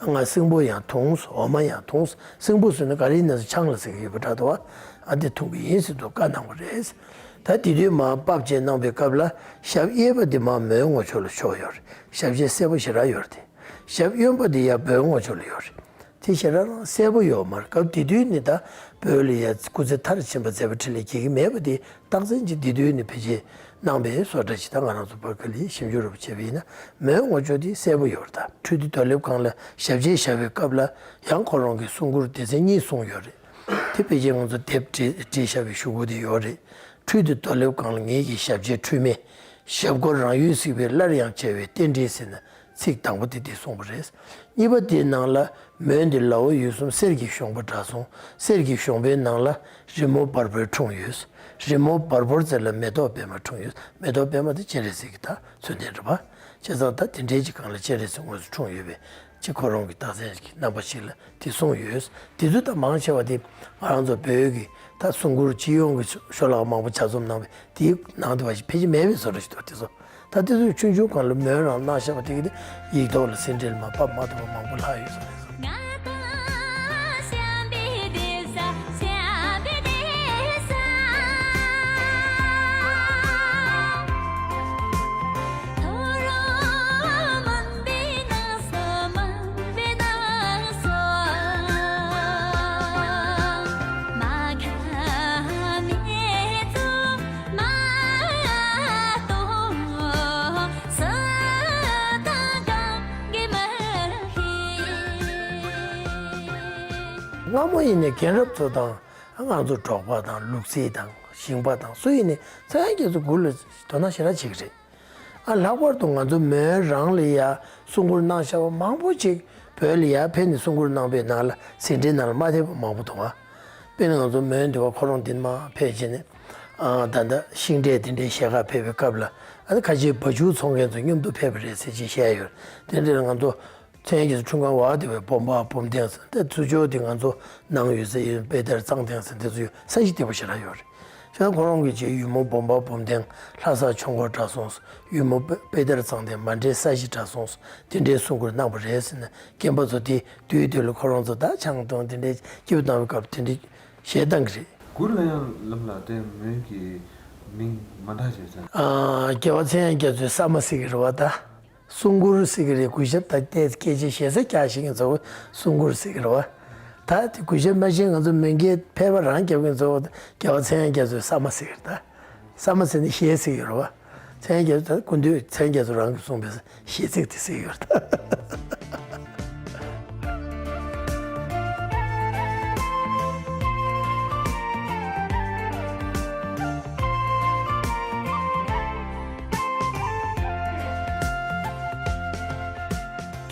ང་སྲིན་པོ་ཡང་འཐུངས། འོ་མ་ཡང་འཐུངས། སྲིན་པོ་ཟེར་ན་ག་རེ་ཡིན་ན་ཆང་ལ་ཟེར་གྱི་ཡོད་པ་འདྲ་འདུག་བ། ཨ་འདི་འཐུང་གི་ཡིན་ཟེར་དུ་བཀའ་གནང་བ་རེད། ད་དེ་དུས་མར་བབས་བྱས་གནང་བའི་སྐབས་ལ་ཞབས་གཡས་པ་འདི་མར་མོན་ངོ་ཕྱོགས་ལ་ཕྱོགས་ཡོད་རེད། ཞབས་རྗེས་སེར་པོ་ཞེ་དྲག་ཡོད་རེད། ཞབས་གཡོན་པ་འདི་ཡར་བོད་ངོ་ཕྱོགས་ལ་ཡོད་རེད། དེ་ཞེ་དྲག་རང་གསལ་པོ་ཡོད་མ་རེད། སྐབས་དེ་དུས་ནི་ད་བོད་ལ་ཡ་སྐུ་ཚེ་མཐར་ཕྱིན་པ་མཛད་པ་འཕྲིན་ལས་རྒྱས་ཀྱི་མེད་པ་དེ་རྟགས་མཚན་གྱིས་དེ་དུས་ནི་ཕལ་ཆེར་གནང་པའི་བཟོ་འདྲ་ཞིག་ད་ང་རང་ཚོ་བར་ཁ་ལ་ཞིབ་འཇུག་རོབ་བྱས་པ་ཡིན་ན་མོན་ངོ་ཕྱོགས་དེ་གསལ་པོ་ཡོད་རེད། ད་ཁྲུས་དུས་རྡོ་ལེབ་སྒང་ལ་ཞབས་རྗེས་བཞག་པའི་སྐབས་ལ་ཡང་ཁོ་རང་གིས་གསུང་མགུར་སྡེ་ཚན་གཉིས་གསུངས་ཡོད་རེད། དེ་ཕལ་ཆེར་ང་ཚོ་དེབ་བྲིས་བྲིས་བཞག་པའི་ཞུ་སྒོ་དེ་ཡོད་རེད། ཁྲུས་དུས་རྡོ་ལེབ་སྒང་ལ་ངེད་ཀྱི་ཞབས་རྗེས་འཁྲུལ་མེད། ཞབས་འཁོར་རང་ཡུལ་གཟིགས་པའི་སླར་ཡང་བྱ་བའི་རྟེན་འབྲེལ་ཟེར་ནས་ཚིག་དང་པོ་དེ་འདི་གསུངས་པ་རེད། གཉིས་པ་དེའི་ནང་ལ་མོན་འདི་ལའོ་ཡུལ་གསུམ་གསེར་གྱི་གཞོང་པ་འདྲ་གསུངས། གསེར་གྱི་གཞོང་པའི་ནང་ལ་རི་མོ་འབར་འབར་འཁྲུངས་ཡོད། རི་མོ་འབར་འབར་རྩེ་ལ་མེ་ཏོག་པད་མ་འཁྲུངས་ཡོད། མེ་ཏོག་པད་མ་དེ་སྤྱན་རས་གཟིགས་ཀྱི་ད་མཚོན་དོན་རེད་པ། བྱས་ཙང་ད་དེ་འདྲའི་ཅིག་སྒང་ལ་སྤྱན་རས་གཟིགས་དངོས་སུ་འཁྲུངས་ཡོད་པའི་ཅིག་ཁོ་རང་གི་རྟགས་མཚན་གྱི་རྣམ་པ་ཞིག་ལ་དེ་གསུངས་ཡོད། དེ་ཚོ་ད་མང་ཆེ་བ་དེ་ང་རང་ཚོ་བོད་ཀྱི་ད་གསུང་མགུར་སྤྱི་ཡོངས་ཀྱི་ཤོ་ལག་མང་པོ་ཆ་རྩོམ་གནང་བའི་དེའི་ནང་དུ་བ་ཞིག་ཕལ་ཆེར་མེད་པའི་བཟོ་འདྲ་ཞིག་འདུག་དེ་ཚོ་ད་དེ་ཚོ་ཆུང་ཆུང་སྒང་ལ་མོན་རང་གནང་བཞག་པ་དེ་གི་དེ་ཡིག་ཐོག་ལ་ཟིན་བྲིས་ལ་མ་ཕབ་མ་ཐུབ་པ་མང་པོ་ལྷག་ཡོད་བཟོ་འདྲ་ཞིག་འདུག་སྔ་མོ་ཡིན་ནའི་རྒན་རབས་ཚོ་དང་། ང་ཚོ་འབྲོག་པ་དང་ལུག་རྫི་དང་ཞིང་པ་དང་སུ་ཡིན་ནའི་ཚངས་དབྱངས་རྒྱ་མཚོའི་མགུར་ལ་དོ་སྣང་ཞེ་དྲག་བྱེད་ཀྱི་རེད། ཨ་ལྷག་པར་དུ་ང་ཚོ་མོན་རང་ལ་ཡ་གསུང་མགུར་གནང་བཞག་པ་མང་པོ་ཅིག་བོད་ལ་ཡ་ཕེབས་ནས་གསུང་མགུར་གནང་པའི་ནང་ལ་ཟིན་བྲིས་ནང་ལ་མ་ཐེབས་པ་མང་པོ་འདུག་ཨ། དཔེར་ན་ང་ཚོ་མོན་འདི་བ་ཁོ་རང་འདི་མ་ཕེབས་བྱས་ནས་ཨ་ད་ལྟ་ཤིང་འབྲས་དེ་འདྲའི་བཞེས་གར་ཕེབས་པའི་སྐབས་ལ་ཨ་ནི་ཁ་ཆེའི་བ་ཕྱུགས་འཚོ་མཁན་ཚོ་མཉམ་དུ་ཕེབས་པ་རེད་ཟེར་ཅིག་བཤད་ཡོད། དེ་འདྲ་ང་ཚོ་ཚངས་དབྱངས་རྒྱ་མཚོ་འཁྲུངས་ཁང་བ་དེ་བས་སྦོམ་པ་སྦོམ་ཐེངས་ཟེར་དེ་ཚུར་ཕྱོགས་དེ་ང་ཚོ་ནང་ཡོད་ས་ཡིན་དཔེ་དེབ་གཙང་ཐེངས་ཟེར་དེ་ཚོ་ཡོད་ས་གཞི་བདེ་པོ་ཞེ་དྲག་ཡོད་རེད། བྱས་ཙང་ཁོ་རང་གིས་ཅིག་ཡུལ་མོ་སྦོམ་པ་སྦོམ་ཐེངས་ལྷ་ས་ཆོས་འཁོར་གྲྭ་ཚང་ཡུལ་མོ་དཔེ་དེབ་གཙང་ཐེངས་མ་འདྲེས་ས་གཞི་གྲྭ་ཚང་དེ་འདྲའི་གསུང་མགུར་གནང་བ་རེད་ཟེར་ནས་རྒན་པ་ཚོ་དེ་དུས་དུས་ལ་ཁོ་རང་ཚོ་ད་ཆང་འཐུང་དེ་འདྲའི་སྐྱིད་པོ་བཏང་བའི་སྐབས་དེ་འདྲའི་གཞས་བཏང་གི་རེད། གུར་ལ་ཡང་ལམ་ལ་དེ་མོན་གྱི་མིང་མ་འདྲ་བྱས་ཙང་། ཨ་རྒྱལ་བ་ཚངས་དབྱངས་རྒྱ་མཚོའི་ས་མ་ཟེར་གི་རེད་བ་ད། གསུང་མགུར་ཟེར་གི་རེད། གུས་ཞབས་ད་ལྟའི་སྐད་ཆ་ཞེ་ས་རྒྱག་ཤེས་མཁན་ཚོ་གསུང་མགུར་ཟེར་གི་རེད་བ། ད་དེ་གུས་ཞབས་མ་བྱེད་མཁན་ཚོ་མོན་གྱི་ཕལ་པ་རང་རྒྱབ་མཁན་ཚོ་རྒྱལ་བ་ཚངས་དབྱངས་རྒྱ་མཚོའི་ས་མ་ཟེར་གི་རེད་ད། ས་མ་ཟེར་ནི་གཞས་ཟེར་གི་རེད་བ། ཚངས་དབྱངས་རྒྱ་མཚོ་ད་སྐུ་མདུན་ཚངས་དབྱངས་རྒྱ་མཚོ་རང་གིས་གསུངས་པའི་གཞས་ཚིག་དེ་ཟེར་གི་ཡོད་རེད།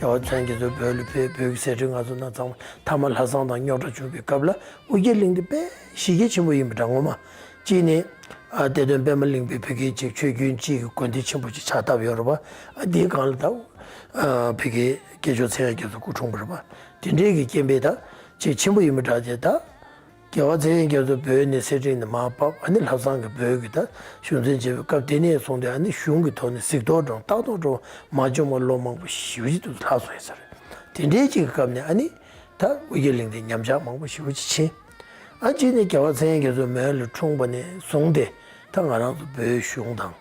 རྒྱལ་བ་ཚངས་དབྱངས་རྒྱ་མཚོ་བོད་ལ་ཕེབས། བོད་ཀྱི་ཟས་སྤྲོད་ང་ཚོ་ནང་ཚང་མ་ཐ་མ་ལྷ་བསང་དང་རྙོག་དྲ་བྱུང་བའི་སྐབས་ལ་ཨོ་རྒྱན་གླིང་འདི་དཔེ་གཞི་རྒྱ་ཆེན་པོ་ཡིན་པ་འདྲ་ངོ་མ། གཅིག་ནི་ཨ་གཏེར་སྟོན་པད་མ་གླིང་པའི་བུ་རྒྱུད་ཅིག་ཆོས་རྒྱུན་གཅིག་གི་དགོན་སྡེ་ཆེན་པོ་ཅིག་ཕྱག་བཏབ་ཡོད་རེད་པ། ཨ་འདིའི་སྒང་ལ་ད་ཨ་བི་ཀའི་སྐྱེས་མཆོག་ཚེ་ཡང་རྒྱ་མཚོ་སྐུ་འཁྲུངས་པ་རེད་པ། དེ་འདྲའི་གི་རྐྱེན་པས་ད་ཅིག་ཆེན་པོ་ཡིན་པ་འདྲ། དེ་ད་ རྒྱལ་བ་ཚངས་དབྱངས་རྒྱ་མཚོ་བོད་ནས་གསེར་ཁྲི་ནས་མར་བབས། ཨ་ནི་ལྷ་བཟང་གིས་བོད་ཀྱི་ད་གཞུང་འཛིན་བྱས་པའི་སྐབས་དེ་ནས་བཟུང་སྟེ། ཨ་ནི་གཞུང་གི་ཐོག་ནས་གཟིགས་རྟོག་འདྲ་བོ་ལྟ་རྟོག་འདྲ་བོ་མ་བྱུང་བར་ལོ་མང་པོ་ཞེ་པོ་ཅིག་ཏུ་ལྷག་སོང་ཡོད་ས་རེད། དེ་འདྲའི་ཅིག་གི་སྐབས་ནས་ཨ་ནི་ད་དབུས་རྒྱལ་གླིང་དེ་ཉམས་ཆག་མང་པོ་ཞེ་པོ་ཅིག་ཕྱིན། ཨ་ཅིག་ནས་རྒྱལ་བ་ཚངས་དབྱངས་རྒྱ་མཚོ་མོན་ལ་འཁྲུངས་པ་ནས་བཟུང་སྟེ། ད་ང་རང་ཚོ་བོད་གཞུང་དང་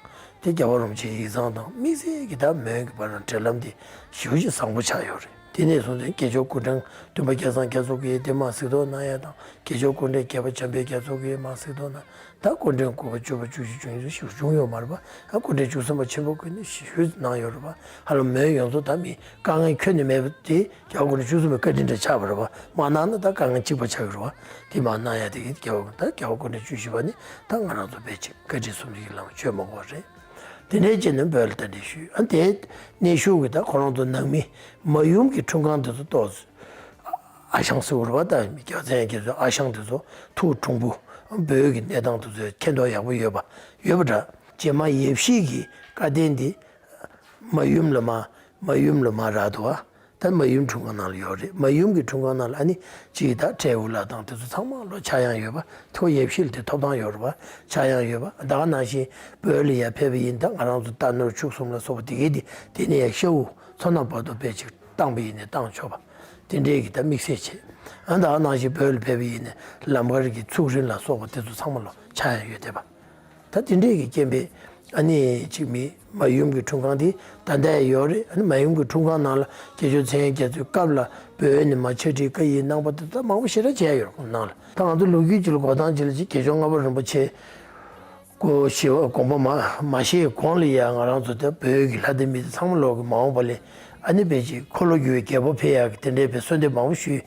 དེ་རྒྱལ་བ་རིན་པོ་ཆེའི་ཡིག་ཚང་དང་དམིགས་བསལ་གྱི་ད་མོན་གྱི་བར་ལ་འབྲེལ་ལམ་དེ་ཞེ་པོ་ཅིག་བཟང་པོ་ཆགས་ཡོད་རེད། དེ་ནས་བཟུང་སྟེ་དགེ་ཆོས་སྐུ་ཕྲེང་བདུན་པ་སྐལ་བཟང་རྒྱ་མཚོ་གིས་དེ་མར་གཟིགས་རྟོག་གནང་ཡ་དང་། དགེ་ཆོས་སྐུ་ཕྲེང་བརྒྱད་པ་འཇམ་དཔལ་རྒྱ་མཚོ་གིས་མར་གཟིགས་རྟོག་གནང་། ད་སྐུ་ཕྲེང་དགུ་པ་བཅུ་པ་བཅུ་བཞི་བཅུ་གཉིས་ཞེ་པོ་བྱུང་ཡོད་མ་རེད་པ། ཨ་སྐུ་ཕྲེང་བཅུ་གསུམ་པ་ཆེན་པོ་ཀུན་ནས་ཞེ་པོ་གནང་ཡོད་རེད་པ། ཧ་ལམ་མོན་ཡོངས་རྫོགས་ད་མི་དཀའ་ངལ་ཁྱོན་ནས་མེད་པ་དེ་རྒྱལ་བ་སྐུ་ཕྲེང་བཅུ་གསུམ་པའི་བཀའ་དྲིན་འདྲ་ཆགས་པ་རེད་པ། མ་གནང་ན་ད་དཀའ་ངལ་གཅིག་པ་ཆགས་ཀྱི་རེད་པ། དེ་མར་གནང་ཡ་དེ་གིས་རྒྱལ་བ། ད་རྒྱལ་བ་སྐུ་ཕྲེང་བཅུ་བཞི་པ་ནི་ད་ང་རང་ཚོ་བོད་ཀྱི་བཀའ་དྲིན་གསུམ་གྱི་ལམ་ཆོས་མང་པོ་རེད། དེ་འདྲའི་བྱས་ནས་བོད་ལ་གདན་འདྲེན་ཞུས། ཨ་དེའི་གནས་ཤུལ་གྱི་ད་ཁོ་རང་ཚོ་ནང་མི་མ་ཡུམ་གྱི་འཁྲུངས་ཁང་དེ་ཚོ་ཏོག་ཙམ་ཨ་ཞང་ཟེར་བ་རེད་པ། ད་རྒྱལ་བ་ཚངས་དབྱངས་རྒྱ་མཚོའི་ཨ་ཞང་དེ་ཚོ་ཐུགས་གྲུང་པོ། བོད་ཀྱི་གནས་སྟངས་དེ་ཚོ་མཁྱེན་རྟོགས་ཡག་པོ་ཡོད་པ་ཡོད་པ་འདྲ། རྗེ་མ་ཡབ་གཞིས་ཀྱི་བཀའ་བསྟན་འདི་མ་ཡུམ་ལ་མར་མ་ཡུམ་ལ་མར་རག་འདུག་པ། ད་མ་ཡུམ་འཁྲུངས་ཁང་ནང་ལ་ཡོད་རེད། མ་ཡུམ་གྱི་འཁྲུངས་ཁང་ནང་ལ་ཨ་ནི་ཅིག་ད་སྤྲེའུ་ལ་དང་དེ་ཚོ་ཚང་མ་ལོ་ཆག་ཡང་ཡོད་པ། ཐོ་ཡབ་གཞིས་ལ་དེ་ཐོབ་ཐང་ཡོད་རེད་པ། ཆག་ཡང་ཡོད་པ། ད་ག་ནང་བཞིན་བོད་ལ་ཡར་ཕེབས་པ་ཡིན། ད་ང་རང་ཚོ་རྟ་ནོར་ཕྱུགས་གསུམ་ལ་སོགས་པ་དེ་གའི་དེ་དེ་ནས་ཡར་ཤྭ་འུ་མཚོ་ནང་བར་དུ་ཕེབས་ཅིག་བཏང་པ་ཡིན་ནས་བཏང་ཆོག་པ། དེ་འདྲའི་གི་ད་དམིགས་བསལ་བྱས། ཨ་ད་ག་ནང་བཞིན་བོད་ལ་ཕེབས་པ་ཡིན་ནས་ལམ་ཁར་གྱི་ཚུགས་རིང་ལ་སོགས་པ་དེ་ཚོ་ཚང་མ་ལོ་ཆག་ཡང་ཡོད་བསྡད་པ། ད་དེ་འདྲས་ཀྱི་རྐྱེན་པས་ཨ་ནི་ཅིག་མི་མ་ཡུམ་གྱི་འཁྲུངས་ཁང་དེ་ད་ལྟ་ཡང་ཡོད་རེད། ཨ་ནི་མ་ཡུམ་གྱི་འཁྲུངས་ཁང་ནང་ལ་དགེ་ཆོས་ཚངས་དབྱངས་རྒྱ་མཚོའི་སྐབས་ལ་བོད་ནས་མར་ཕྱག་བྲིས་བཀའ་ཡིག་གནང་པ་དེ་ད་མང་པོ་ཞེ་དྲག་བྱས་ཡོད་རེད་ཁོང་ནང་ལ། ད་ང་ཚོ་ལོ་རྒྱུས་ཅིག་ལ་གོ་སྟངས་ཅིག་ལ་ཅིག་དགེ་ཆོས་ལྔ་པ་རིན་པོ་ཆེ་སྐུ་ཞི་བ་དགོངས་པ་མ་མ་བཞེས་གོང་ལ་ཡང་ང་རང་ཚོ་ད་བོད་ཀྱི་ལྷ་སྡེ་མི་སྡེ་ཚང་མ་ལོག་གི་མ་འོངས་པ་ལ་ཨ་ནི་དཔེ་ཅིག་འཁོར་ལོ་བསྒྱུར་བའི་རྒྱལ་པོ་ཕེབས་ཡག་གི་དེ་འདྲའི་དཔེ་གསོལ་འདེབས་མང་པོ་ཞུས།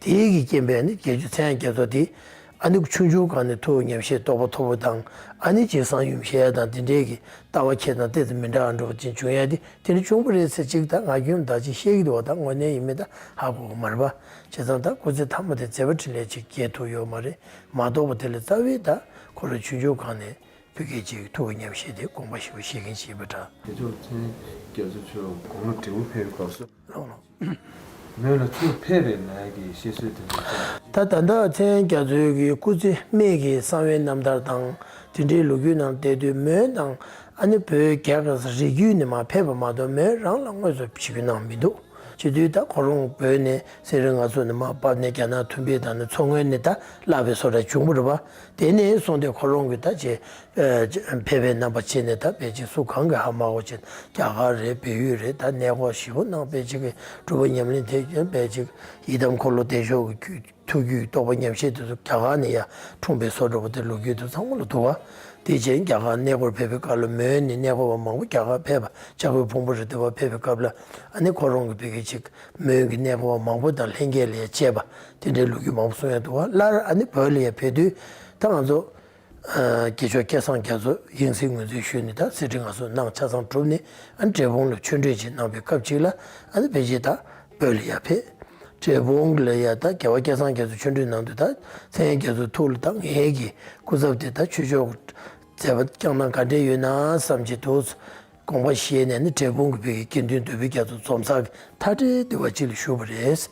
དེའི་གི་རྐྱེན་པས་ནི་དགེ་ཆོས་ཚངས་དབྱངས་རྒྱ་མཚོ་དེ་ཨ་ནི་ཆུང་ཆུང་སྒང་ནས་ཐུགས་ཉམས་བཞེས་རྟོགས་པ་མཐོ་པོ་དང་། ཨ་ནི་ཅིག་གསང་ཡུམ་བཞེས་ཡ་དང་དེ་འདྲའི་གི་ལྟ་བ་ཁྱེད་དང་ཏོག་ཙམ་མི་འདྲ་བ་འདྲ་བོ་ཅིག་བྱུང་ཡ་དེ་དེ་ནི་བྱུང་བ་རེད་ཟེར་ཅིག་ད་ང་རྒྱུན་ད་ཅིག་བཤད་ཀྱི་འདུག་བ། ད་དངོས་གནས་ཡིན་མིན་ད་ཧ་གོ་གི་མ་རེད་པ། བྱས་ཙང་ད་སྐུ་ཚེ་མཐའ་མ་དེ་མཛད་པ་འཕྲིན་ལས་ཅིག་རྒྱས་ཐུབ་ཡོད་མ་རེད། མ་གཏོགས་པ་དེ་ལས་རྩ་བའི་ད་ཁོ་རང་ཆུང་ཆུང་སྒང་ནས་ཕ་གིའི་ཅིག་ཐུགས་ཉམས་བཞེས་དེ་དགོངས་པ་ཞེ་པོ་བཞེས་མཁན་ཞིག་ཡིན་པ་འདྲ། དགེ་ཆོས་ཚངས་དབྱངས་རྒྱ་མཚོ་མཆོག་དགུང་ལོ་བགྲེས་པོ་ཕེབས་པའི་སྐབས་སུ། ལགས་ལགས། མོན་ལ་ཚུར་ཕེབས་པའི་ནང་གི་བཤད་སྲོལ་དེ་ཚོ་ཅིག་ད་ད་ལྟ་ཚངས་དབྱངས་རྒྱ་མཚོའི་གི་སྐུ་ཚེ་སྨད་ཀྱི་གསང་བའི་རྣམ་ཐར་དང་དེ་འདྲའི་ལོ་རྒྱུས་ནང་བལྟས་དུས་མོན་དང་ཨ་ནི་བོད་རྒྱ་གར་རི་རྒྱུད་ནས་མར་ཕེབས་པ་མ་གཏོགས་མོན་རང་ལ་དངོས་སུ་ཞེ་པོ་གནང་མི་འདུག་བྱེད་དུས་ད་ཁོ་རང་བོད་ནས་གསེར་རི་ལྔ་མཚོ་ནས་མར་བབས་ནས་རྒྱ་ནག་ཐུམ་པའི་དང་ནི་མཚོ་སྔོན་ནས་ད་བརླགས་པའི་བཟོ་འདྲ་བྱུང་བ་རེད་པ། དེ་ནས་བཟུང་སྟེ་ཁོ་རང་གི་ད་ཅེ་ཕེབས་པའི་རྣམ་པ་བྱས་ནས་ད་དཔེ་ཅིག་སུ་གང་གིས་ཧ་མ་གོ་བྱས་རྒྱ་གར་རེད། བལ་ཡུལ་རེད། ད་གནས་སྐོར་ཞེ་པོ་གནང་། དཔེ་ཅིག་གི་སྒྲུབ་པ་ཉམས་ལེན་དེ་དཔེ་ཅིག་ཡི་དམ་འཁོར་ལོ་བདེ་མཆོག་གི་ཐུགས་རྒྱུད་རྟོགས་པ་ཉམས་བཞེས་དེ་ཚོ་རྒྱ་གར་ནས་ཡར་འཁྲུངས་པའི་བཟོ་འདྲ་པོ་དེ་ལོ་རྒྱུས་དེ་ཚང་མ་ལ་འདུག་པ། དེ་རྗེས་རྒྱ་གར་གནས་སྐོར་ཕེབས་པའི་སྐབས་ལ་མོན་ནས་གནས་སྐོར་བ་མང་པོ་རྒྱ་གར་ཕེབས་པ། ལྕགས་པོའི་ཕུང་པོ་རི་དེ་བར་ཕེབས་པའི་སྐབས་ལ་ཨ་ནི་ཁོ་རང་གི་བོད་སྐད་ཅིག་མོན་གྱི་གནས་སྐོར་བ་མང་པོ་དང་ལྷན་རྒྱས་ལ་ཡང་བཅར་བ་དེ་འདྲའི་ལོ་རྒྱུས་མང་པོ་གསུང་ཡ་འདུག་པ། སླར་ཨ་ནི་བོད་ལ་ཡང་ཕེབས་དུས་ད་ང་ཚོ་ཨ་དགེ་ཆོས་སྐལ་བཟང་རྒྱ་མཚོ་ཡང་སྲིད་ངོས་འཛིན་ཞུས་ནས་ད་གསེར་ཁྲི་མངའ་གསོལ་གནང་ཆ་ཚང་གྲུབ་ནས་ཨ་ནི་འབྲས་སྤུངས་ལ་ཆོས་འབྲེལ་ཅིག་གནང་བའི་སྐབས་ཅིག་ལ་ཨ་ནི་ཕལ་ཆེར་ད་བོད་ལ་ཡར་ཕེབས། འབྲས་སྤུངས་ལ་ཡ་ད་རྒྱལ་བ་སྐལ་བཟང་རྒྱ་མཚོ་ཆོས་འབྲེལ་གནང་དུས་ད་ཚངས་དབྱངས་རྒྱ་མཚོ་ཐུགས་ལ་ད་ངེད་ཀྱི་སྐུ་ཚབ་དེ་ད་ཆོས་ཕྱོགས་མཛད་པ་བསྐྱངས་ན་ག་འདྲས་ཡོད་ན་བསམ་གྱི་འདུག་དགོངས་པ་བཞེས་ནས་ནི་འབྲས་སྤུངས་ཀྱི་བོད་ཀྱི་དགེ་འདུན་འདུས་པའི་རྒྱ་མཚོ་འཛོམས་ས་གི་མཐའ་བྲལ་འདི་བ་ཅིག་ལ་བཞུགས་པ་རེད།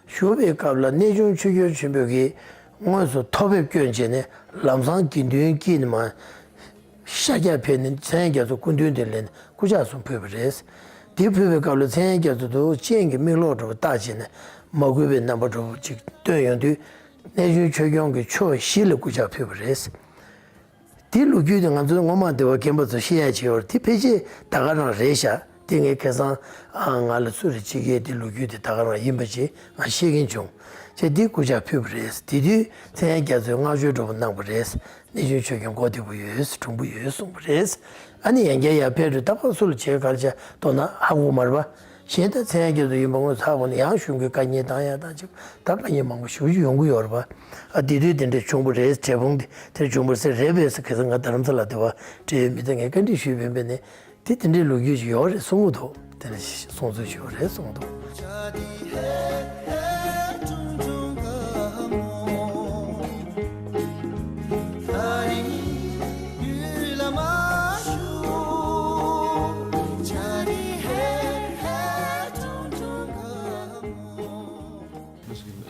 བཞུགས་པའི་སྐབས་ལ་གནས་ཆུང་ཆོས་རྒྱལ་ཆེན་པོ་གིས་དངོས་སུ་ཐོ་ཕེབས་བསྐྱོན་བྱས་ནས་ལམ་སང་དགེ་འདུན་དཀྱིལ་ནས་མར་ཤར་རྒྱག་ཕེབས་ནས་ཚངས་དབྱངས་རྒྱ་མཚོ་སྐུ་མདུན་དུ་ལེན་སྐུ་ཕྱག་གསུམ་ཕུལ་བ་རེད། དེ་ཕུལ་བའི་སྐབས་ལ་ཚངས་དབྱངས་རྒྱ་མཚོ་དུ་སྤྱན་གྱི་མིག་ལོག་འདྲ་བོ་བལྟ་བྱས་ནས་མ་གུས་པའི་རྣམ་པ་འདྲ་བོ་ཅིག་སྟོན་ཡོང་དུས་གནས་ཆུང་ཆོས་སྐྱོང་གིས་ཕྱོགས་བཞི་ལ་སྐུ་ཕྱག་ཕུལ་བ་རེད། དེ་ལོ་རྒྱུས་དེ་ང་ཚོ་སྔོན་མ་འདི་བ་རྒན་པ་ཚོ་བཤད་ཡ་བྱས་ཡོད་རེད། དེ་ཕལ་ཆེར་ད་ག་རང་རེད་ཤག་དེ་ངས་ཁ་སང་ཨ་ང་ལ་སུ་རེད་ཅིག་གིས་དེ་ལོ་རྒྱུས་དེ་ད་ག་རང་ཡིན་པ་ཅིག་ང་ཤེས་ཀྱིན་བྱུང་། བྱས་དེ་སྐུ་ཕྱག་ཕུལ་བ་རེད། དེ་དུས་ཚངས་དབྱངས་རྒྱ་མཚོས་བསྔགས་བརྗོད་འདྲ་པོ་གནང་བ་རེད། གནས་ཆུང་ཆོས་སྐྱོང་མགོ་བདེ་པོ་ཡོད། གྲུང་པོ་ཡོད་གསུངས་པ་རེད། ཨ་ནི་ཡང་བསྐྱར་ཡར་ཕེབས་དུས་ད་ཕར་སུ་ལ་བྱས་ག་རེ་བྱས་མདོར་ན་ཧ་གོ་མ་རེད་པ། གཞན་ད་ཚངས་དབྱངས་རྒྱ་མཚོ་ཡིན་པ་དངོས་སུ་ཧ་གོ་ནས་ཡང་གཞུང་གི་བཀའ་རྙིང་བཏང་ཡ་དང་ཅིག་ད་བཀའ་རྙིང་མང་པོ་ཞེ་པོ་ཅིག་ཡོང་གི་ཡོད་རེད་པ། ཨ་དེ་དུས་དེ་འདྲ་བྱུང་བ་རེད། འབྲས་སྤུངས་དེ་དེར་བྱུང་བ་རེད་ཟེར་རེད་པས་ཟེར། ཁ་སང་ང་རྡ་རམ་ས་ལ་དེ་བ་འབྲེལ་ཡོད་མི་དང་ངས་བཀའ་འདྲི་ཞུས་པ་ཡིན་པས་ནས་དེ་དེ་འདྲའི་ལོ་རྒྱུས་ཅིག་ཡོད་རེད་གསུང་གི་འདུག་དེ་འདྲ་གསུང་ཚུལ་ཞིག་ཡོད་རེད་གསུང་གི་འདུག་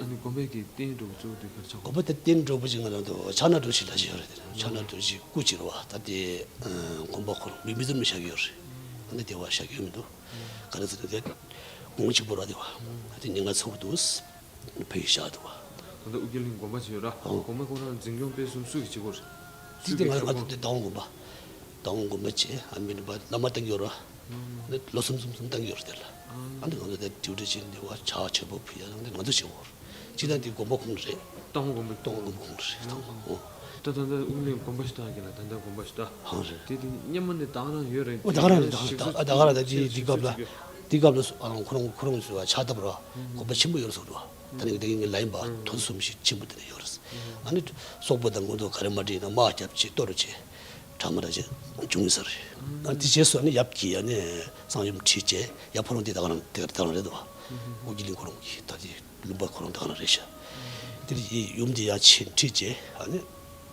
ཨ་ནི་དགོན་པའི་གི་ རྟེན་འབྲེལ་གཙོ་བོ་དེ་ག་རེ་ཆགས་དགོས། དགོན་པ་དེ་རྟེན་འབྲེལ་པོ་ཅིག་ང་རང་ཚོ་ཕྱག་ན་རྡོ་རྗེ་ལ་ཞིག་ཡོད་རེད། དེ་ཕྱག་ན་རྡོ་རྗེ་སྐུ་ཅིག་རེད་བ། ད་དེ་དགོན་པ་ཁོ་རང་མི་མི་ཚོ་མི་བཞག་གི་ཡོད་རེད། ཨ་ནི་དེ་བ་བཞག་གི་ཡོད་མི་འདུག་ག་རེ་ཟེར་ན་དེ་གོང་གཅིག་པོ་ར་དེ་བ། ཨ་དེ་ཉེན་ཁ་ཚ་པོ་འདུག་ཕ་གི་བཞག་འདུག་བ། ད་ལྟ་ཨོ་རྒྱན་གླིང་དགོན་པ་ཅིག་ཡོད་ར། ཨོ། དགོན་པ་ཁོ་རང་འཛིན་སྐྱོང་སྤེལ་གསུམ་སུ་གིས་བྱེད་དགོས་རེད། དེ་དེ་ང་ང་ཚོ་དེ་ཏང་དགོན་པ། ཏང་དགོན་པ་བྱས། ཨ་མི་འདི་པ་བླ་མ་བཏང་གི་ཡོད་ར། ཨ་ནི་ལོ་གསུམ་གསུམ་གསུམ་བཏང་གི་ཡོད་ར་དེ་ལ། ཨ་ནི་ང་ཚོ་དེ་ཌིའུ་ཊི་བྱས་འདི་བ་ཕྱག་མཆོད་པ་ཕུལ་ཡ་ནང་དེ་ང་ཚོ་བྱེད་དགོས་ར། སྤྱི་བཏང་དེ་དགོན་པ་ཁོངས་རེད། ཏང་དགོན་པ། ཏང་དགོན་པ་ཁོངས་རེད། ཏང་། ཨོ། ད་ད་ལྟ་ཨོ་རྒྱན་གླིང་དགོན་པ་ཞིག་བཏང་གི་ལ། ད་ལྟ་དགོན་པ་ཞིག་བཏང་། ཧང་རེད། དེ་དེ་སྔོན་མ་ནས་ད་ག་རང་ཡོད་རེད། ཨོ་ད་ག་རང་རེད། ད་ག་རང་ད་ག་རང་ད་དེ་དེ་སྐབས་ལ། དེ་སྐབས་ལ་སུ་ཨ་ཁོ་རང་ཁོ་རང་ཚོ་ཕྱག་བཏབ་ར། དགོན་པ་ཆེན་པོ་ཡོད་རེད་ཟེར་འདུག་ད་ནི་དེ་གི་ལ་ཡིན་པ་མཐོ་གསུམ་ཞིག་ཆེན་པོ་དེ་ནས་ཡོད་རེད། ཨ་ནི་སོག་པོ་དང་ང་ཚོ་ག་རེ་མ་འགྲིག་ན་དམག་རྒྱབ་བྱས་གཏོར་བྱས་དྲག་མ་དྲག་བྱས་བྱུང་ཡོད་ས་རེད། ཨ་དེ་རྗེས་སུ་ཨ་ནི་ཡབ་ཀྱིས་ཨ་ནི་གསང་ཡུམ་ཁྲིད་བྱས། ཡབ་ཁོ་རང་དེ་ད་ག་རང་དེ་ག་ད་ག་རང་རེད་འདུག་ཨོ་རྒྱན་གླིང་ཁོ་རང་གི་ད་དེ་ལུང་པ་ཁོ་རང་ད་ག་རང་རེད་ཤག་དེ་ཡུམ་དེ་ཡར་ཁྲིད་བྱས་ཨ་ནི་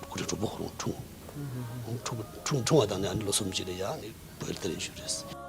ཁོ་རང་གྲོགས་པོ་ཁོ་རང་འཁྲུངས། འཁྲུངས་འཁྲུངས་འཁྲུངས་བ་དང་ནི་ཨ་ནི་ལོ་གསུམ་རྗེས་ལ་ཡ་ཨ་ནི་བོད་ལ་དེ་རིང་བཞུགས་རེད།